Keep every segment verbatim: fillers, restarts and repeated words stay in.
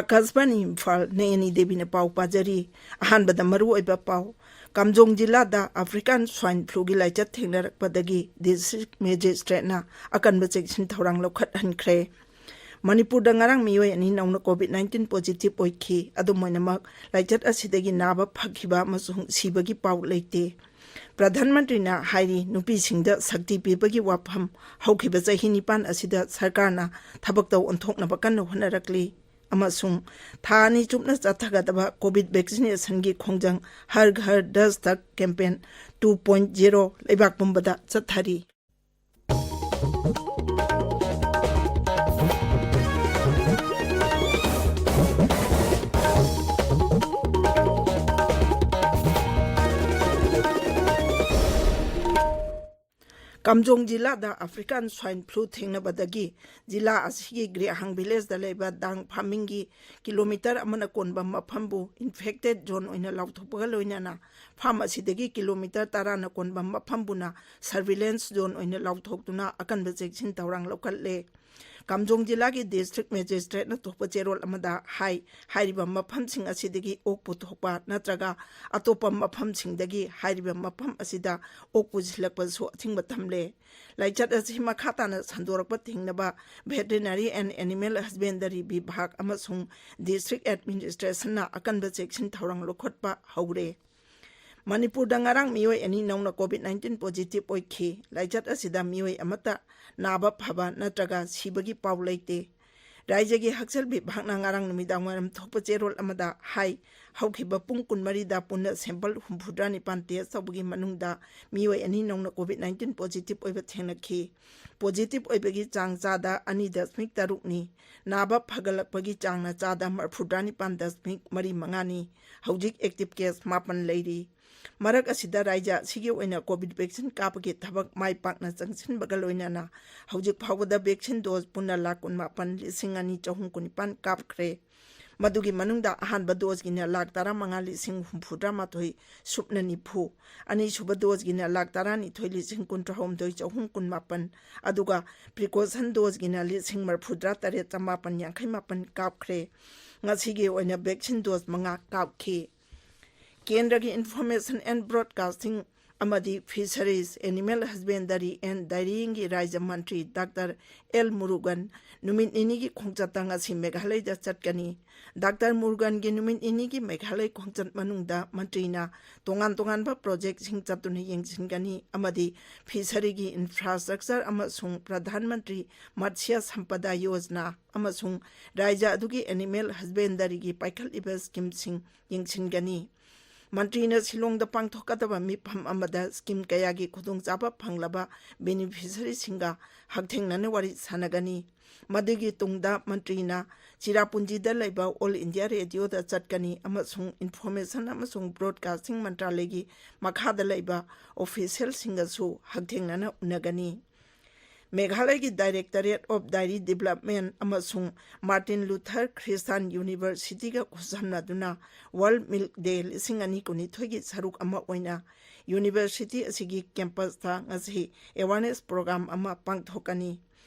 ꯑꯀꯥꯁꯕꯥꯅꯤ ꯏꯝꯐꯥꯜ, ꯅꯌꯅꯤ ꯗꯦꯕꯤꯅ ꯄꯥꯎ ꯄꯥꯖꯔꯤ꯫ ꯑꯍꯥꯟꯕꯗ ꯃꯔꯨꯑꯣꯏꯕ ꯄꯥꯎ꯫ ꯀꯥꯝꯖꯣꯡ ꯖꯤꯂꯥꯗ African Swine Fluꯒꯤ ꯂꯥꯏꯆꯠ ꯊꯦꯡꯅꯔꯛꯄꯗꯒꯤ district magistrateꯅ ꯑꯀꯟꯕ ꯆꯦꯛꯁꯤꯟ ꯊꯧꯔꯥꯡ ꯂꯧꯈꯠꯍꯟꯈ꯭ꯔꯦ꯫ ꯃꯅꯤꯄꯨꯔꯗ ꯉꯔꯥꯡ ꯃꯤꯑꯣꯏ ꯑꯅꯤ ꯅꯧꯅ COVID nineteen positive ꯑꯣꯏꯈꯤ꯫ ꯑꯗꯨꯝ ꯑꯣꯏꯅꯃꯛ, ꯂꯥꯏꯆꯠ ꯑꯁꯤꯗꯒꯤ ꯅꯥꯕ ꯐꯈꯤꯕ ꯑꯃꯁꯨꯡ ꯁꯤꯕꯒꯤ ꯄꯥꯎ ꯂꯩꯇꯦ꯫ ꯄ꯭ꯔꯙꯥꯟ ꯃꯟꯇ꯭ꯔꯤꯅ ꯍꯥꯏꯔꯤ, ꯅꯨꯄꯤꯁꯤꯡꯗ ꯁꯛꯇꯤ ꯄꯤꯕꯒꯤ ꯋꯥꯐꯝ ꯍꯧꯈꯤꯕ ꯆꯍꯤ ꯅꯤꯄꯥꯟ ꯑꯁꯤꯗ ꯁꯔꯀꯥꯔꯅ ꯊꯕꯛꯇ ꯑꯣꯟꯊꯣꯛꯅꯕ ꯀꯟꯅ ꯍꯣꯠꯅꯔꯛꯂꯤ꯫ ꯑꯃꯁꯨꯡ ꯊꯥ ꯑꯅꯤ ꯆꯨꯞꯅ ꯆꯠꯊꯒꯗꯕ COVID vaccinationꯒꯤ ꯈꯣꯡꯖꯪ ꯍꯔ ꯘꯔ ꯗꯁꯇꯛ campaign two point zero ꯂꯩꯕꯥꯛ ꯄꯨꯝꯕꯗ ꯆꯠꯊꯔꯤ꯫ ꯀꯥꯝꯖꯣꯡ ꯖꯤꯂꯥꯗ African Swine Flu ꯊꯦꯡꯅꯕꯗꯒꯤ ꯖꯤꯂꯥ ꯑꯁꯤꯒꯤ ꯒ꯭ꯔꯤꯍꯥꯡ villageꯗ ꯂꯩꯕ ꯗꯥꯡ farmingꯒꯤ kilometre ꯑꯃꯅ ꯀꯣꯟꯕ ꯃꯐꯝꯕꯨ infected zone ꯑꯣꯏꯅ ꯂꯥꯎꯊꯣꯛꯄꯒ ꯂꯣꯏꯅꯅ farm ꯑꯁꯤꯗꯒꯤ kilometre ꯇꯔꯥꯅ ꯀꯣꯟꯕ ꯃꯐꯝꯕꯨꯅ surveillance zone ꯑꯣꯏꯅ ꯂꯥꯎꯊꯣꯛꯇꯨꯅ ꯑꯀꯟꯕ ꯆꯦꯛꯁꯤꯟ ꯊꯧꯔꯥꯡ ꯂꯧꯈꯠꯂꯦ꯫ ꯀꯥꯝꯖꯣꯡ ꯖꯤꯂꯥꯒꯤ district magistrateꯅ ꯊꯣꯛꯄ ꯆꯦꯔꯣꯜ ꯑꯃꯗ ꯍꯥꯏ, ꯍꯥꯏꯔꯤꯕ ꯃꯐꯝꯁꯤꯡ ꯑꯁꯤꯗꯒꯤ ꯑꯣꯛ ꯄꯨꯊꯣꯛꯄ ꯅꯠꯇ꯭ꯔꯒ ꯑꯇꯣꯞꯄ ꯃꯐꯝꯁꯤꯡꯗꯒꯤ ꯍꯥꯏꯔꯤꯕ ꯃꯐꯝ ꯑꯁꯤꯗ ꯑꯣꯛ ꯄꯨꯁꯤꯜꯂꯛꯄꯁꯨ ꯑꯊꯤꯡꯕ ꯊꯝꯂꯦ꯫ ꯂꯥꯏꯆꯠ ꯑꯁꯤ ꯃꯈꯥ ꯇꯥꯅ ꯁꯟꯗꯣꯔꯛꯄ ꯊꯤꯡꯅꯕ Veterinary and Animal Husbandry ꯕꯤꯚꯥꯒ ꯑꯃꯁꯨꯡ district administrationꯅ ꯑꯀꯟꯕ ꯆꯦꯛꯁꯤꯟ ꯊꯧꯔꯥꯡ ꯂꯧꯈꯠꯄ ꯍꯧꯔꯦ꯫ ꯃꯅꯤꯄꯨꯔꯗ ꯉꯔꯥꯡ ꯃꯤꯑꯣꯏ ꯑꯅꯤ ꯅꯧꯅ COVID nineteen positive ꯑꯣꯏꯈꯤ꯫ ꯂꯥꯏꯆꯠ ꯑꯁꯤꯗ ꯃꯤꯑꯣꯏ ꯑꯃꯠꯇ ꯅꯥꯕ ꯐꯕ ꯅꯠꯇ꯭ꯔꯒ ꯁꯤꯕꯒꯤ ꯄꯥꯎ ꯂꯩꯇꯦ꯫ ꯔꯥꯏꯖ꯭ꯌꯒꯤ ꯍꯛꯁꯦꯜ ꯕꯤꯚꯥꯒꯅ ꯉꯔꯥꯡ ꯅꯨꯃꯤꯗꯥꯡꯋꯥꯏꯔꯝ ꯊꯣꯛꯄ ꯆꯦꯔꯣꯜ ꯑꯃꯗ ꯍꯥꯏ, ꯍꯧꯈꯤꯕ ꯄꯨꯡ ꯀꯨꯟꯃꯔꯤꯗ ꯄꯨꯟꯅ sample ꯍꯨꯝꯐꯨꯇꯔꯥ ꯅꯤꯄꯥꯟ test ꯇꯧꯕꯒꯤ ꯃꯅꯨꯡꯗ ꯃꯤꯑꯣꯏ ꯑꯅꯤ ꯅꯧꯅ COVID nineteen positive ꯑꯣꯏꯕ ꯊꯦꯡꯅꯈꯤ꯫ Positive ꯑꯣꯏꯕꯒꯤ ꯆꯥꯡ ꯆꯥꯗ ꯑꯅꯤ ꯗꯁꯃꯤꯛ ꯇꯔꯨꯛꯅꯤ꯫ ꯅꯥꯕ ꯐꯒꯠꯂꯛꯄꯒꯤ ꯆꯥꯡꯅ ꯆꯥꯗ ꯃꯔꯤꯐꯨꯇꯔꯥ ꯅꯤꯄꯥꯟ ꯗꯁꯃꯤꯛ ꯃꯔꯤ ꯃꯉꯥꯅꯤ꯫ ꯍꯧꯖꯤꯛ active case ꯃꯥꯄꯟ ꯂꯩꯔꯤ꯫ ꯃꯔꯛ ꯑꯁꯤꯗ ꯔꯥꯏꯖ꯭ꯌ ꯑꯁꯤꯒꯤ ꯑꯣꯏꯅ COVID vaccine ꯀꯥꯞꯄꯒꯤ ꯊꯕꯛ ꯃꯥꯏ ꯄꯥꯛꯅ ꯆꯪꯁꯤꯟꯕꯒ ꯂꯣꯏꯅꯅ ꯍꯧꯖꯤꯛ ꯐꯥꯎꯕꯗ vaccine dose ꯄꯨꯟꯅ ꯂꯥꯈ ꯀꯨꯟꯃꯥꯄꯟ ꯂꯤꯁꯤꯡ ꯑꯅꯤ ꯆꯍꯨꯝ ꯀꯨꯟꯅꯤꯄꯥꯟ ꯀꯥꯞꯈ꯭ꯔꯦ꯫ ꯃꯗꯨꯒꯤ ꯃꯅꯨꯡꯗ ꯑꯍꯥꯟꯕ ꯗꯣꯁꯀꯤꯅ ꯂꯥꯈ ꯇꯔꯥꯃꯉꯥ ꯂꯤꯁꯤꯡ ꯍꯨꯝꯐꯨꯇꯔꯥ ꯃꯥꯊꯣꯏ ꯁꯨꯞꯅ ꯅꯤꯐꯨ, ꯑꯅꯤꯁꯨꯕ ꯗꯣꯁꯀꯤꯅ ꯂꯥꯈ ꯇꯔꯥꯅꯤꯊꯣꯏ ꯂꯤꯁꯤꯡ ꯀꯨꯟꯊ꯭ꯔꯥꯍꯨꯝꯗꯣꯏ ꯆꯍꯨꯝ ꯀꯨꯟꯃꯥꯄꯟ, ꯑꯗꯨꯒ ꯄ꯭ꯔꯤꯀꯣꯁꯟ ꯗꯣꯁꯀꯤꯅ ꯂꯤꯁꯤꯡ ꯃꯔꯤꯐꯨꯇꯔꯥ ꯇꯔꯦꯠ ꯆꯃꯥꯄꯟ ꯌꯥꯡꯈꯩ ꯃꯥꯄꯟ ꯀꯥꯞꯈ꯭ꯔꯦ꯫ ꯉꯁꯤꯒꯤ ꯑꯣꯏꯅ ꯚꯦꯛꯁꯤꯟ ꯗꯣꯁ ꯃꯉꯥ ꯀꯥꯞꯈꯤ꯫ ꯀꯦꯟꯗ꯭ꯔꯒꯤ Information and Broadcasting ꯑꯃꯗꯤ Fisheries, Animal Husbandry and Dairyingꯒꯤ ꯔꯥꯖ꯭ꯌ ꯃꯟꯇ꯭ꯔꯤ ꯗꯥꯛꯇꯔ ꯑꯦꯜ ꯃꯨꯔꯨꯒꯟ ꯅꯨꯃꯤꯠ ꯅꯤꯅꯤꯒꯤ ꯈꯣꯡꯆꯠꯇ ꯉꯁꯤ ꯃꯦꯘꯥꯂꯌꯗ ꯆꯠꯀꯅꯤ꯫ ꯗꯥꯛꯇꯔ ꯃꯨꯔꯨꯒꯟꯒꯤ ꯅꯨꯃꯤꯠ ꯅꯤꯅꯤꯒꯤ ꯃꯦꯘꯥꯂꯌ ꯈꯣꯡꯆꯠ ꯃꯅꯨꯡꯗ ꯃꯟꯇ꯭ꯔꯤꯅ ꯇꯣꯉꯥꯟ ꯇꯣꯉꯥꯟꯕ ꯄ꯭ꯔꯣꯖꯦꯛꯁꯤꯡ ꯆꯠꯇꯨꯅ ꯌꯦꯡꯁꯤꯟꯒꯅꯤ ꯑꯃꯗꯤ ꯐꯤꯁꯔꯤꯒꯤ ꯏꯟꯐ꯭ꯔꯥꯁ꯭ꯇ꯭ꯔꯛꯆꯔ ꯑꯃꯁꯨꯡ ꯄ꯭ꯔꯙꯥꯟ ꯃꯟꯇ꯭ꯔꯤ ꯃꯠꯁ꯭ꯌ ꯁꯝꯄꯗꯥ ꯌꯣꯖꯅꯥ ꯑꯃꯁꯨꯡ ꯔꯥꯖ꯭ꯌ ꯑꯗꯨꯒꯤ ꯑꯦꯅꯤꯃꯦꯜ ꯍꯁꯕꯦꯟꯗꯔꯤꯒꯤ ꯄꯥꯏꯈꯠꯂꯤꯕ ꯁ꯭ꯀꯤꯝꯁꯤꯡ ꯌꯦꯡꯁꯤꯟꯒꯅꯤ꯫ ꯃꯟꯇ꯭ꯔꯤꯅ ꯁꯤꯂꯣꯡꯗ ꯄꯥꯡꯊꯣꯛꯀꯗꯕ ꯃꯤꯐꯝ ꯑꯃꯗ ꯁ꯭ꯀꯤꯝ ꯀꯌꯥꯒꯤ ꯈꯨꯗꯣꯡꯆꯥꯕ ꯐꯪꯂꯕ ꯕꯦꯅꯤꯐꯤꯁꯔꯤꯁꯤꯡꯒ ꯍꯛꯊꯦꯡꯅꯅ ꯋꯥꯔꯤ ꯁꯥꯟꯅꯒꯅꯤ꯫ ꯃꯗꯨꯒꯤ ꯇꯨꯡꯗ ꯃꯟꯇ꯭ꯔꯤꯅ ꯆꯤꯔꯥꯄꯨꯟꯖꯤꯗ ꯂꯩꯕ ꯑꯣꯜ ꯏꯟꯗꯤꯌꯥ ꯔꯦꯗꯤꯑꯣꯗ ꯆꯠꯀꯅꯤ ꯑꯃꯁꯨꯡ ꯏꯟꯐꯣꯔꯃꯦꯁꯟ ꯑꯃꯁꯨꯡ ꯕ꯭ꯔꯣꯗꯀꯥꯁꯇꯤꯡ ꯃꯟꯇ꯭ꯔꯥꯂꯌꯒꯤ ꯃꯈꯥꯗ ꯂꯩꯕ ꯑꯣꯐꯤꯁꯤꯌꯦꯜꯁꯤꯡꯒꯁꯨ ꯍꯛꯊꯦꯡꯅꯅ ꯎꯅꯒꯅꯤ꯫ ꯃꯦꯘꯥꯂꯌꯒꯤ Directorate of Dairy Development ꯑꯃꯁꯨꯡ ꯃꯥꯔꯇꯤꯟ ꯂꯨꯊꯔ ꯈ꯭ꯔꯤꯁꯇꯥꯟ ꯌꯨꯅꯤꯚꯔꯁꯤꯇꯤꯒ ꯈꯨꯠꯁꯝꯅꯗꯨꯅ World Milk Day ꯂꯤꯁꯤꯡ ꯑꯅꯤ ꯀꯨꯟꯅꯤꯊꯣꯏꯒꯤ ꯁꯔꯨꯛ ꯑꯃ ꯑꯣꯏꯅ ꯌꯨꯅꯤꯚꯔꯁꯤꯇꯤ ꯑꯁꯤꯒꯤ ꯀꯦꯝꯄꯁꯇ ꯉꯁꯤ ꯑꯦꯋꯥꯔꯅꯦꯁ ꯄ꯭ꯔꯣꯒ꯭ꯔꯥꯝ ꯑꯃ ꯄꯥꯡꯊꯣꯛꯀꯅꯤ꯫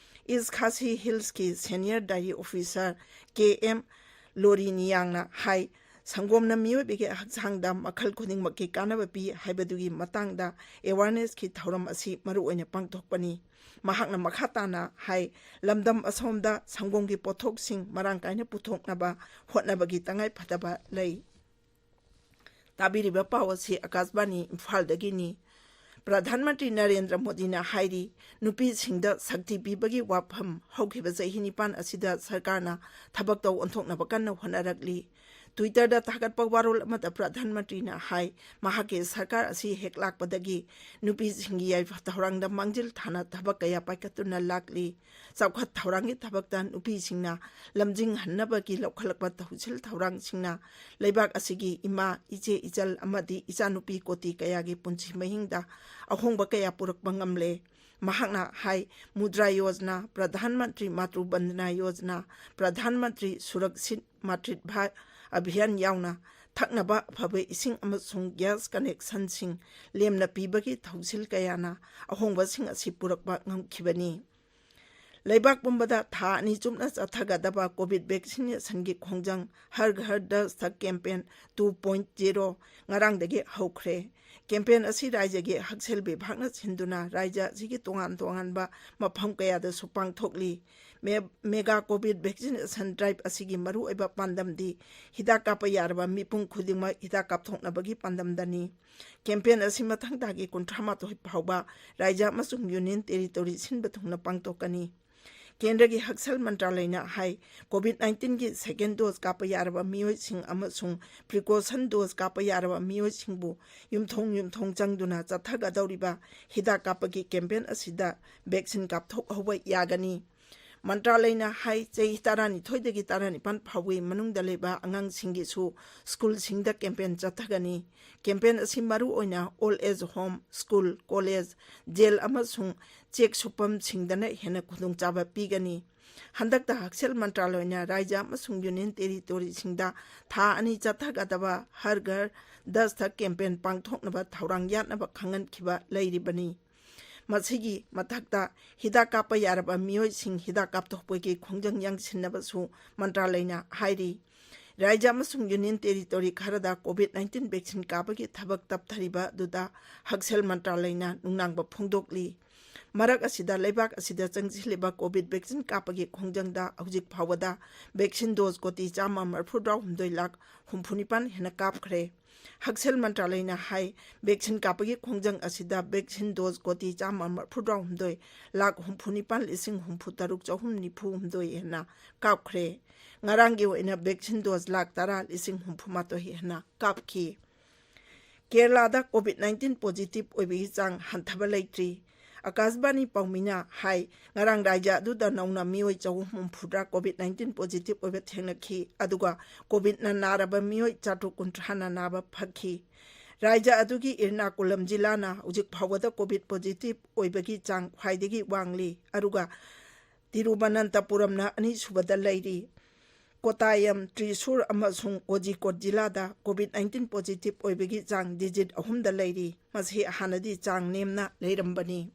ꯏꯁ ꯈꯥꯁꯤ ꯍꯤꯜꯁꯀꯤ ꯁꯦꯅꯤꯌꯔ ꯗꯥꯏꯔꯤ ꯑꯣꯐꯤꯁꯥꯔ ꯀꯦ ꯑꯦꯝ ꯂꯣꯔꯤꯅꯤꯌꯥꯡꯅ ꯍꯥꯏ, ꯁꯪꯒꯣꯝꯅ ꯃꯤꯑꯣꯏꯕꯒꯤ ꯍꯛꯆꯥꯡꯗ ꯃꯈꯜ ꯈꯨꯗꯤꯡꯃꯛꯀꯤ ꯀꯥꯟꯅꯕ ꯄꯤ ꯍꯥꯏꯕꯗꯨꯒꯤ ꯃꯇꯥꯡꯗ ꯑꯦꯋꯥꯔꯅꯦꯁꯀꯤ ꯊꯧꯔꯝ ꯑꯁꯤ ꯃꯔꯨꯑꯣꯏꯅ ꯄꯥꯡꯊꯣꯛꯄꯅꯤ꯫ ꯃꯍꯥꯛꯅ ꯃꯈꯥ ꯇꯥꯅ ꯍꯥꯏ, ꯂꯝꯗꯝ ꯑꯁꯣꯝꯗ ꯁꯪꯒꯣꯝꯒꯤ ꯄꯣꯠꯊꯣꯛꯁꯤꯡ ꯃꯔꯥꯡ ꯀꯥꯏꯅ ꯄꯨꯊꯣꯛꯅꯕ ꯍꯣꯠꯅꯕꯒꯤ ꯇꯉꯥꯏ ꯐꯗꯕ ꯂꯩ꯫ ꯇꯥꯕꯤꯔꯤꯕ ꯄꯥꯎ ꯑꯁꯤ ꯑꯀꯥꯁꯕꯥꯅꯤ ꯏꯝꯐꯥꯜꯗꯒꯤꯅꯤ꯫ ꯄ꯭ꯔꯙꯥꯟ ꯃꯟꯇ꯭ꯔꯤ ꯅꯔꯦꯟꯗ꯭ꯔ ꯃꯣꯗꯤꯅ ꯍꯥꯏꯔꯤ, ꯅꯨꯄꯤꯁꯤꯡꯗ ꯁꯛꯇꯤ ꯄꯤꯕꯒꯤ ꯋꯥꯐꯝ ꯍꯧꯈꯤꯕ ꯆꯍꯤ ꯅꯤꯄꯥꯟ ꯑꯁꯤꯗ ꯁꯔꯀꯥꯔꯅ ꯊꯕꯛꯇ ꯑꯣꯟꯊꯣꯛꯅꯕ ꯀꯟꯅ ꯍꯣꯠꯅꯔꯛꯂꯤ꯫ Twitter-ꯗ ꯊꯥꯒꯠꯄ ꯋꯥꯔꯣꯜ ꯑꯃꯗ ꯄ꯭ꯔꯙꯥꯟ ꯃꯟꯇ꯭ꯔꯤꯅ ꯍꯥꯏ, ꯃꯍꯥꯛꯀꯤ ꯁꯔꯀꯥꯔ ꯑꯁꯤ ꯍꯦꯛ ꯂꯥꯛꯄꯗꯒꯤ ꯅꯨꯄꯤꯁꯤꯡꯒꯤ ꯌꯥꯏꯐ ꯊꯧꯔꯥꯡꯗ ꯃꯥꯡꯖꯤꯜ ꯊꯥꯅ ꯊꯕꯛ ꯀꯌꯥ ꯄꯥꯏꯈꯠꯇꯨꯅ ꯂꯥꯛꯂꯤ꯫ ꯆꯥꯎꯈꯠ ꯊꯧꯔꯥꯡꯒꯤ ꯊꯕꯛꯇ ꯅꯨꯄꯤꯁꯤꯡꯅ ꯂꯝꯖꯤꯡꯍꯟꯅꯕꯒꯤ ꯂꯧꯈꯠꯂꯛꯄ ꯊꯧꯁꯤꯜ ꯊꯧꯔꯥꯡꯁꯤꯡꯅ ꯂꯩꯕꯥꯛ ꯑꯁꯤꯒꯤ ꯏꯃꯥ, ꯏꯆꯦ, ꯏꯆꯜ ꯑꯃꯗꯤ ꯏꯆꯥꯅꯨꯄꯤ ꯀꯣꯇꯤ ꯀꯌꯥꯒꯤ ꯄꯨꯟꯁꯤ ꯃꯍꯤꯡꯗ ꯑꯍꯣꯡꯕ ꯀꯌꯥ ꯄꯨꯔꯛꯄ ꯉꯝꯂꯦ꯫ ꯃꯍꯥꯛꯅ ꯍꯥꯏ, ꯃꯨꯗ꯭ꯔꯥ ꯌꯣꯖꯅꯥ, ꯄ꯭ꯔꯙꯥꯟ ꯃꯟꯇ꯭ꯔꯤ ꯃꯥꯇ꯭ꯔꯨ ꯕꯟꯗꯅꯥ ꯌꯣꯖꯅꯥ, ꯄ꯭ꯔꯙꯥꯟ ꯃꯟꯇ꯭ꯔꯤ ꯁꯨꯔꯛꯁꯤꯠ ꯃꯥꯇ꯭ꯔꯤꯠꯚꯥ ꯑꯚꯤꯌꯥꯟ ꯌꯥꯎꯅ ꯊꯛꯅꯕ ꯑꯐꯕ ꯏꯁꯤꯡ ꯑꯃꯁꯨꯡ ꯒ꯭ꯌꯥꯁ ꯀꯅꯦꯛꯁꯟꯁꯤꯡ ꯂꯦꯝꯅ ꯄꯤꯕꯒꯤ ꯊꯧꯁꯤꯜ ꯀꯌꯥꯅ ꯑꯍꯣꯡꯕꯁꯤꯡ ꯑꯁꯤ ꯄꯨꯔꯛꯄ ꯉꯝꯈꯤꯕꯅꯤ꯫ ꯂꯩꯕꯥꯛ ꯄꯨꯝꯕꯗ ꯊꯥ ꯑꯅꯤ ꯆꯨꯞꯅ ꯆꯠꯊꯒꯗꯕ ꯀꯣꯚꯤꯗ ꯚꯦꯛꯁꯤꯅꯦꯁꯟꯒꯤ ꯈꯣꯡꯖꯪ ꯍꯔ ꯘꯔ ꯗꯁꯇꯛ ꯀꯦꯝꯄꯦꯟ ꯇꯨ ꯄꯣꯏꯟꯠ ꯖꯦꯔꯣ ꯉꯔꯥꯡꯗꯒꯤ ꯍꯧꯈ꯭ꯔꯦ꯫ ꯀꯦꯝꯄꯦꯟ ꯑꯁꯤ ꯔꯥꯖ꯭ꯌꯒꯤ ꯍꯛꯁꯦꯜ ꯕꯤꯚꯥꯒꯅ ꯁꯤꯟꯗꯨꯅ ꯔꯥꯖ꯭ꯌ ꯑꯁꯤꯒꯤ ꯇꯣꯉꯥꯟ ꯇꯣꯉꯥꯟꯕ ꯃꯐꯝ ꯀꯌꯥꯗꯁꯨ ꯄꯥꯡꯊꯣꯛꯂꯤ꯫ ꯃꯦ-, ꯃꯦꯒꯥ ꯀꯣꯚꯤꯗ ꯚꯦꯛꯁꯤꯅꯦꯁꯟ ꯗ꯭ꯔꯥꯏꯚ ꯑꯁꯤꯒꯤ ꯃꯔꯨꯑꯣꯏꯕ ꯄꯥꯟꯗꯝꯗꯤ ꯍꯤꯗꯥꯛ ꯀꯥꯞꯄ ꯌꯥꯔꯕ ꯃꯤꯄꯨꯝ ꯈꯨꯗꯤꯡꯃꯛ ꯍꯤꯗꯥꯛ ꯀꯥꯞꯊꯣꯛꯅꯕꯒꯤ ꯄꯥꯟꯗꯝꯗꯅꯤ꯫ ꯀꯦꯝꯄꯦꯟ ꯑꯁꯤ ꯃꯊꯪ ꯊꯥꯒꯤ ꯀꯨꯟꯊ꯭ꯔꯥ ꯃꯥꯊꯣꯏ ꯐꯥꯎꯕ ꯔꯥꯖ꯭ꯌ ꯑꯃꯁꯨꯡ ꯌꯨꯅꯤꯌꯟ ꯇꯦꯔꯤꯇꯣꯔꯤ ꯁꯤꯟꯕ ꯊꯨꯡꯅ ꯄꯥꯡꯊꯣꯛꯀꯅꯤ꯫ ꯀꯦꯟꯗ꯭ꯔꯒꯤ ꯍꯛꯁꯦꯜ ꯃꯟꯇ꯭ꯔꯥꯂꯌꯅ ꯍꯥꯏ, ꯀꯣꯚꯤꯗ ꯅꯥꯏꯟꯇꯤꯟꯒꯤ ꯁꯦꯀꯦꯟ ꯗꯣꯖ ꯀꯥꯞꯄ ꯌꯥꯔꯕ ꯃꯤꯑꯣꯏꯁꯤꯡ ꯑꯃꯁꯨꯡ ꯄ꯭ꯔꯤꯀꯣꯁꯟ ꯗꯣꯖ ꯀꯥꯞꯄ ꯌꯥꯔꯕ ꯃꯤꯑꯣꯏꯁꯤꯡꯕꯨ ꯌꯨꯝꯊꯣꯡ ꯌꯨꯝꯊꯣꯡ ꯆꯪꯗꯨꯅ ꯆꯠꯊꯒꯗꯧꯔꯤꯕ ꯍꯤꯗꯥꯛ ꯀꯥꯞꯄꯒꯤ ꯀꯦꯝꯄꯦꯟ ꯑꯁꯤꯗ ꯚꯦꯛꯁꯤꯟ ꯀꯥꯞꯊꯣꯛꯍꯧꯕ ꯌꯥꯒꯅꯤ꯫ ꯃꯟꯇ꯭ꯔꯥꯂꯌꯅ ꯍꯥꯏ, ꯆꯍꯤ ꯇꯔꯥꯅꯤꯊꯣꯏꯗꯒꯤ ꯇꯔꯥꯅꯤꯄꯥꯟ ꯐꯥꯎꯕꯒꯤ ꯃꯅꯨꯡꯗ ꯂꯩꯕ ꯑꯉꯥꯡꯁꯤꯡꯒꯤꯁꯨ ꯁ꯭ꯀꯨꯜꯁꯤꯡꯗ ꯀꯦꯝꯄꯦꯟ ꯆꯠꯊꯒꯅꯤ꯫ ꯀꯦꯝꯄꯦꯟ ꯑꯁꯤ ꯃꯔꯨꯑꯣꯏꯅ old age home, school, college, jail ꯑꯃꯁꯨꯡ ꯆꯦꯛ ꯁꯨꯞꯐꯝꯁꯤꯡꯗꯅ ꯍꯦꯟꯅ ꯈꯨꯗꯣꯡꯆꯥꯕ ꯄꯤꯒꯅꯤ꯫ ꯍꯟꯗꯛꯇ ꯍꯛꯁꯦꯜ ꯃꯟꯇ꯭ꯔꯥꯂꯌꯅ ꯔꯥꯖ꯭ꯌ ꯑꯃꯁꯨꯡ ꯌꯨꯅꯤꯌꯟ ꯇꯦꯔꯤꯇꯣꯔꯤꯁꯤꯡꯗ ꯊꯥ ꯑꯅꯤ ꯆꯠꯊꯒꯗꯕ ꯍꯔ ꯘꯔ ꯗꯁꯇꯛ ꯀꯦꯝꯄꯦꯟ ꯄꯥꯡꯊꯣꯛꯅꯕ ꯊꯧꯔꯥꯡ ꯌꯥꯠꯅꯕ ꯈꯪꯍꯟꯈꯤꯕ ꯂꯩꯔꯤꯕꯅꯤ꯫ ꯃꯁꯤꯒꯤ ꯃꯊꯛꯇ ꯍꯤꯗꯥꯛ ꯀꯥꯞꯄ ꯌꯥꯔꯕ ꯃꯤꯑꯣꯏꯁꯤꯡ ꯍꯤꯗꯥꯛ ꯀꯥꯞꯊꯣꯛꯄꯒꯤ ꯈꯣꯡꯖꯪ ꯌꯥꯡꯁꯤꯟꯅꯕꯁꯨ ꯃꯟꯇ꯭ꯔꯥꯂꯌꯅ ꯍꯥꯏꯔꯤ꯫ ꯔꯥꯖ꯭ꯌ ꯑꯃꯁꯨꯡ ꯌꯨꯅꯤꯌꯟ ꯇꯦꯔꯤꯇꯣꯔꯤ ꯈꯔꯗ ꯀꯣꯚꯤꯗ ꯅꯥꯏꯟꯇꯤꯟ ꯚꯦꯛꯁꯤꯟ ꯀꯥꯞꯄꯒꯤ ꯊꯕꯛ ꯇꯞꯊꯔꯤꯕ ꯑꯗꯨꯗ ꯍꯛꯁꯦꯜ ꯃꯟꯇ꯭ꯔꯥꯂꯌꯅ ꯅꯨꯡꯅꯥꯡꯕ ꯐꯣꯡꯗꯣꯛꯂꯤ꯫ ꯃꯔꯛ ꯑꯁꯤꯗ ꯂꯩꯕꯥꯛ ꯑꯁꯤꯗ ꯆꯪꯁꯤꯜꯂꯤꯕ ꯀꯣꯚꯤꯗ ꯚꯦꯛꯁꯤꯟ ꯀꯥꯞꯄꯒꯤ ꯈꯣꯡꯖꯪꯗ ꯍꯧꯖꯤꯛ ꯐꯥꯎꯕꯗ ꯚꯦꯛꯁꯤꯟ ꯗꯣꯖ ꯀꯣꯇꯤ ꯆꯥꯝꯃ ꯃꯔꯤꯐꯨꯇꯔꯥꯍꯨꯝꯗꯣꯏ ꯂꯥꯈ ꯍꯨꯝꯐꯨꯅꯤꯄꯥꯟ ꯍꯦꯟꯅ ꯀꯥꯞꯈ꯭ꯔꯦ꯫ ꯍꯛꯁꯦꯜ ꯃꯟꯇ꯭ꯔꯥꯂꯌꯅ ꯍꯥꯏ, ꯚꯦꯛꯁꯤꯟ ꯀꯥꯞꯄꯒꯤ ꯈꯣꯡꯖꯪ ꯑꯁꯤꯗ ꯚꯦꯛꯁꯤꯟ ꯗꯣꯖ ꯀꯣꯇꯤ ꯆꯥꯝꯃ ꯃꯔꯤꯐꯨꯇꯔꯥꯍꯨꯝꯗꯣꯏ ꯂꯥꯈ ꯍꯨꯝꯐꯨꯅꯤꯄꯥꯟ ꯂꯤꯁꯤꯡ ꯍꯨꯝꯐꯨ ꯇꯔꯨꯛ ꯆꯍꯨꯝ ꯅꯤꯐꯨ ꯍꯨꯝꯗꯣꯏ ꯍꯦꯟꯅ ꯀꯥꯞꯈ꯭ꯔꯦ꯫ ꯉꯔꯥꯡꯒꯤ ꯑꯣꯏꯅ ꯚꯦꯛꯁꯤꯟ ꯗꯣꯖ ꯂꯥꯈ ꯇꯔꯥ ꯂꯤꯁꯤꯡ ꯍꯨꯝꯐꯨ ꯃꯥꯊꯣꯏ ꯍꯦꯟꯅ ꯀꯥꯞꯈꯤ꯫ ꯀꯦꯔꯂꯥꯗ ꯀꯣꯚꯤꯗ ꯅꯥꯏꯟꯇꯤꯟ ꯄꯣꯖꯤꯇꯤꯚ ꯑꯣꯏꯕꯒꯤ ꯆꯥꯡ ꯍꯟꯊꯕ ꯂꯩꯇ꯭ꯔꯤ꯫ ꯑꯀꯥꯁꯕꯥꯅꯤ ꯄꯥꯎꯃꯤꯅ ꯍꯥꯏ, ꯉꯔꯥꯡ ꯔꯥꯖ꯭ꯌ ꯑꯗꯨꯗ ꯅꯧꯅ ꯃꯤꯑꯣꯏ ꯆꯍꯨꯝ ꯍꯨꯝꯐꯨꯇꯔꯥ ꯀꯣꯚꯤꯗ ꯅꯥꯏꯟꯇꯤꯟ ꯄꯣꯖꯤꯇꯤꯚ ꯑꯣꯏꯕ ꯊꯦꯡꯅꯈꯤ, ꯑꯗꯨꯒ ꯀꯣꯚꯤꯗꯅ ꯅꯥꯔꯕ ꯃꯤꯑꯣꯏ ꯆꯥꯇ꯭ꯔꯨꯛ ꯀꯨꯟꯊ꯭ꯔꯥꯅ ꯅꯥꯕ ꯐꯈꯤ꯫ ꯔꯥꯏꯖ꯭ꯌ ꯑꯗꯨꯒꯤ ꯏꯔꯅꯥꯀꯨꯂꯝ ꯖꯤꯂꯥꯅ ꯍꯧꯖꯤꯛ ꯐꯥꯎꯕꯗ COVID positive ꯑꯣꯏꯕꯒꯤ ꯆꯥꯡ ꯈ꯭ꯋꯥꯏꯗꯒꯤ ꯋꯥꯡꯂꯤ, ꯑꯗꯨꯒ ꯇꯤꯔꯨꯕꯅꯟꯇꯄꯨꯔꯝꯅ ꯑꯅꯤꯁꯨꯕꯗ ꯂꯩꯔꯤ꯫ ꯀꯣꯇꯥꯌꯝ, ꯇ꯭ꯔꯤꯁꯨꯔ ꯑꯃꯁꯨꯡ ꯀꯣꯖꯤꯀꯣꯗ ꯖꯤꯂꯥꯗ COVID nineteen positive ꯑꯣꯏꯕꯒꯤ ꯆꯥꯡ digit ꯑꯍꯨꯝꯗ ꯂꯩꯔꯤ꯫ ꯃꯁꯤ ꯍꯥꯟꯅꯗꯤ ꯆꯥꯡ ꯅꯦꯝꯅ ꯂꯩꯔꯝꯕꯅꯤ꯫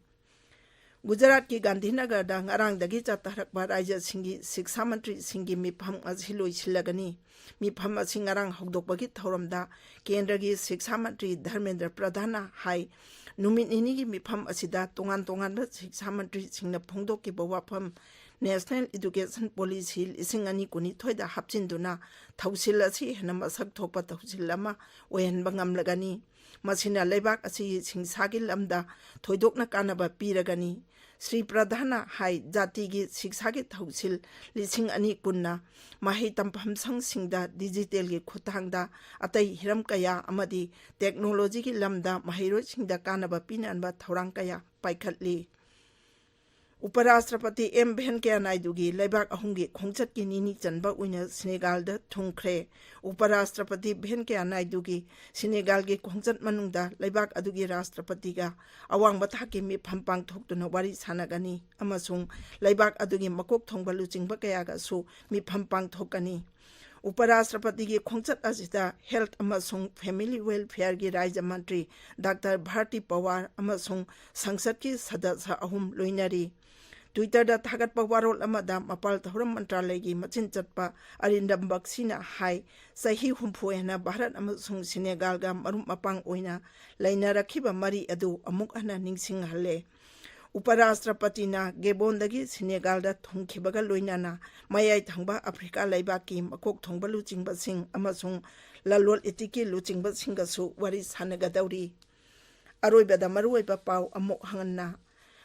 ꯒꯨꯖꯔꯥꯠꯀꯤ ꯒꯥꯟꯙꯤꯅꯒꯔꯗ ꯉꯔꯥꯡꯗꯒꯤ ꯆꯠꯊꯔꯛꯄ ꯔꯥꯏꯖ꯭ꯌꯁꯤꯡꯒꯤ ꯁꯤꯛꯁꯥ ꯃꯟꯇ꯭ꯔꯤꯁꯤꯡꯒꯤ ꯃꯤꯐꯝ ꯑꯁꯤ ꯂꯣꯏꯁꯤꯜꯂꯒꯅꯤ꯫ ꯃꯤꯐꯝ ꯑꯁꯤ ꯉꯔꯥꯡ ꯍꯧꯗꯣꯛꯄꯒꯤ ꯊꯧꯔꯝꯗ ꯀꯦꯟꯗ꯭ꯔꯒꯤ ꯁꯤꯛꯁꯥ ꯃꯟꯇ꯭ꯔꯤ ꯙꯔꯃꯦꯟꯗ꯭ꯔ ꯄ꯭ꯔꯙꯥꯟꯅ ꯍꯥꯏ, ꯅꯨꯃꯤꯠ ꯅꯤꯅꯤꯒꯤ ꯃꯤꯐꯝ ꯑꯁꯤꯗ ꯇꯣꯉꯥꯟ ꯇꯣꯉꯥꯟꯕ ꯁꯤꯛꯁꯥ ꯃꯟꯇ꯭ꯔꯤꯁꯤꯡꯅ ꯐꯣꯡꯗꯣꯛꯈꯤꯕ ꯋꯥꯐꯝ, National Education Policy ꯂꯤꯁꯤꯡ ꯑꯅꯤ ꯀꯨꯟꯅꯤꯊꯣꯏꯗ ꯍꯥꯞꯆꯤꯟꯗꯨꯅ ꯊꯧꯁꯤꯜ ꯑꯁꯤ ꯍꯦꯟꯅ ꯃꯁꯛ ꯊꯣꯛꯄ ꯊꯧꯁꯤꯜ ꯑꯃ ꯑꯣꯏꯍꯟꯕ ꯉꯝꯂꯒꯅꯤ꯫ ꯃꯁꯤꯅ ꯂꯩꯕꯥꯛ ꯑꯁꯤꯒꯤ ꯁꯤꯡꯁꯥꯒꯤ ꯂꯝꯗ ꯊꯣꯏꯗꯣꯛꯅ ꯀꯥꯟꯅꯕ ꯄꯤꯔꯒꯅꯤ꯫ ꯁ꯭ꯔꯤ ꯄ꯭ꯔꯙꯥꯟꯅ ꯍꯥꯏ, ꯖꯥꯇꯤꯒꯤ ꯁꯤꯛꯁꯥꯒꯤ ꯊꯧꯁꯤꯜ ꯂꯤꯁꯤꯡ ꯑꯅꯤ ꯀꯨꯟꯅ ꯃꯍꯩ ꯇꯝꯐꯝ ꯁꯪꯁꯤꯡꯗ digital ꯒꯤ ꯈꯨꯠꯊꯥꯡꯗ ꯑꯇꯩ ꯍꯤꯔꯝ ꯀꯌꯥ ꯑꯃꯗꯤ technology ꯒꯤ ꯂꯝꯗ ꯃꯍꯩꯔꯣꯏꯁꯤꯡꯗ ꯀꯥꯟꯅꯕ ꯄꯤꯅꯅꯕ ꯊꯧꯔꯥꯡ ꯀꯌꯥ ꯄꯥꯏꯈꯠꯂꯤ꯫ ꯎꯄꯔꯥꯁꯇ꯭ꯔꯄꯇꯤ ꯑꯦꯝ ꯚꯦꯟꯀꯌꯥ ꯅꯥꯏꯗꯨꯒꯤ ꯂꯩꯕꯥꯛ ꯑꯍꯨꯝꯒꯤ ꯈꯣꯡꯆꯠꯀꯤ ꯅꯤꯅꯤ ꯆꯟꯕ ꯑꯣꯏꯅ ꯁꯤꯅꯦꯒꯥꯜꯗ ꯊꯨꯡꯈ꯭ꯔꯦ꯫ ꯎꯄꯔꯥꯁꯇ꯭ꯔꯄꯇꯤ ꯚꯦꯟꯀꯌꯥ ꯅꯥꯏꯗꯨꯒꯤ ꯁꯤꯅꯦꯒꯥꯜꯒꯤ ꯈꯣꯡꯆꯠ ꯃꯅꯨꯡꯗ ꯂꯩꯕꯥꯛ ꯑꯗꯨꯒꯤ ꯔꯥꯁꯇ꯭ꯔꯄꯇꯤꯒ ꯑꯋꯥꯡꯕ ꯊꯥꯛꯀꯤ ꯃꯤꯐꯝ ꯄꯥꯡꯊꯣꯛꯇꯨꯅ ꯋꯥꯔꯤ ꯁꯥꯟꯅꯒꯅꯤ ꯑꯃꯁꯨꯡ ꯂꯩꯕꯥꯛ ꯑꯗꯨꯒꯤ ꯃꯀꯣꯛ ꯊꯣꯡꯕ ꯂꯨꯆꯤꯡꯕ ꯀꯌꯥꯒꯁꯨ ꯃꯤꯐꯝ ꯄꯥꯡꯊꯣꯛꯀꯅꯤ꯫ ꯎꯄꯔꯥꯁꯇ꯭ꯔꯄꯇꯤꯒꯤ ꯈꯣꯡꯆꯠ ꯑꯁꯤꯗ Health ꯑꯃꯁꯨꯡ Family Welfare ꯒꯤ ꯔꯥꯖ꯭ꯌ ꯃꯟꯇ꯭ꯔꯤ ꯗꯥꯛꯇꯔ ꯚꯥꯔꯇꯤ ꯄꯋꯥꯔ ꯑꯃꯁꯨꯡ ꯁꯪꯁꯠꯀꯤ ꯁꯗꯁ꯭ꯌ ꯑꯍꯨꯝ ꯂꯣꯏꯅꯔꯤ꯫ Twitter ꯗ ꯊꯥꯒꯠꯄ ꯋꯥꯔꯣꯜ ꯑꯃꯗ ꯃꯄꯥꯜ ꯊꯧꯔꯝ ꯃꯟꯇ꯭ꯔꯥꯂꯌꯒꯤ ꯃꯆꯤꯟ ꯆꯠꯄ ꯑꯔꯤꯟꯗꯝ ꯕꯛꯁꯤꯅ ꯍꯥꯏ, ꯆꯍꯤ ꯍꯨꯝꯐꯨ ꯍꯦꯟꯅ ꯚꯥꯔꯠ ꯑꯃꯁꯨꯡ ꯁꯤꯅꯦꯒꯥꯜꯒ ꯃꯔꯨꯞ ꯃꯄꯥꯡ ꯑꯣꯏꯅ ꯂꯩꯅꯔꯛꯈꯤꯕ ꯃꯔꯤ ꯑꯗꯨ ꯑꯃꯨꯛ ꯍꯟꯅ ꯅꯤꯡꯁꯤꯡꯍꯜꯂꯦ꯫ ꯎꯄꯔꯥꯁꯇ꯭ꯔꯄꯇꯤꯅ ꯒꯦꯕꯣꯟꯗꯒꯤ ꯁꯤꯅꯦꯒꯥꯜꯗ ꯊꯨꯡꯈꯤꯕꯒ ꯂꯣꯏꯅꯅ ꯃꯌꯥꯏ ꯊꯪꯕ ꯑꯐ꯭ꯔꯤꯀꯥ ꯂꯩꯕꯥꯛꯀꯤ ꯃꯀꯣꯛ ꯊꯣꯡꯕ ꯂꯨꯆꯤꯡꯕꯁꯤꯡ ꯑꯃꯁꯨꯡ ꯂꯂꯣꯟ ꯏꯇꯤꯛꯀꯤ ꯂꯨꯆꯤꯡꯕꯁꯤꯡꯒꯁꯨ ꯋꯥꯔꯤ ꯁꯥꯟꯅꯒꯗꯧꯔꯤ꯫ ꯑꯔꯣꯏꯕꯗ ꯃꯔꯨꯑꯣꯏꯕ ꯄꯥꯎ ꯑꯃꯨꯛ ꯍꯟꯅ꯫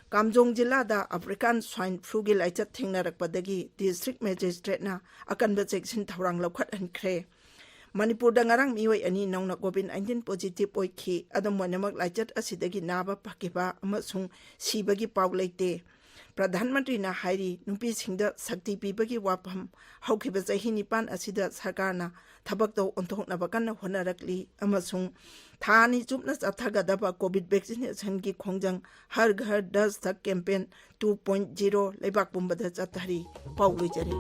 ꯀꯥꯝꯖꯣꯡ ꯖꯤꯂꯥꯗ African Swine Flu ꯒꯤ ꯂꯥꯏꯆꯠ ꯊꯦꯡꯅꯔꯛꯄꯗꯒꯤ district magistrate ꯅ ꯑꯀꯟꯕ ꯆꯦꯛꯁꯤꯟ ꯊꯧꯔꯥꯡ ꯂꯧꯈꯠꯍꯟꯈ꯭ꯔꯦ꯫ ꯃꯅꯤꯄꯨꯔꯗ ꯉꯔꯥꯡ ꯃꯤꯑꯣꯏ ꯑꯅꯤ ꯅꯧꯅ COVID nineteen positive ꯑꯣꯏꯈꯤ꯫ ꯑꯗꯨꯝ ꯑꯣꯏꯅꯃꯛ, ꯂꯥꯏꯆꯠ ꯑꯁꯤꯗꯒꯤ ꯅꯥꯕ ꯐꯈꯤꯕ ꯑꯃꯁꯨꯡ ꯁꯤꯕꯒꯤ ꯄꯥꯎ ꯂꯩꯇꯦ꯫ ꯄ꯭ꯔꯙꯥꯟ ꯃꯟꯇ꯭ꯔꯤꯅ ꯍꯥꯏꯔꯤ, ꯅꯨꯄꯤꯁꯤꯡꯗ ꯁꯛꯇꯤ ꯄꯤꯕꯒꯤ ꯋꯥꯐꯝ ꯍꯧꯈꯤꯕ ꯆꯍꯤ ꯅꯤꯄꯥꯟ ꯑꯁꯤꯗ ꯁꯔꯀꯥꯔꯅ ꯊꯕꯛꯇ ꯑꯣꯟꯊꯣꯛꯅꯕ ꯀꯟꯅ ꯍꯣꯠꯅꯔꯛꯂꯤ ꯑꯃꯁꯨꯡ ꯊꯥ ꯑꯅꯤ ꯆꯨꯞꯅ ꯆꯠꯊꯒꯗꯕ ꯀꯣꯚꯤꯗ ꯚꯦꯛꯁꯤꯅꯦꯁꯟꯒꯤ ꯈꯣꯡꯖꯪ ꯍꯔ ꯘꯔ ꯗꯁ ꯇꯛ ꯀꯦꯝꯄꯦꯟ ꯇꯨ ꯄꯣꯏꯟꯠ ꯖꯤꯔꯣ ꯂꯩꯕꯥꯛ ꯄꯨꯝꯕꯗ ꯆꯠꯊꯔꯤ꯫ ꯄꯥꯎ ꯂꯣꯏꯖꯔꯦ꯫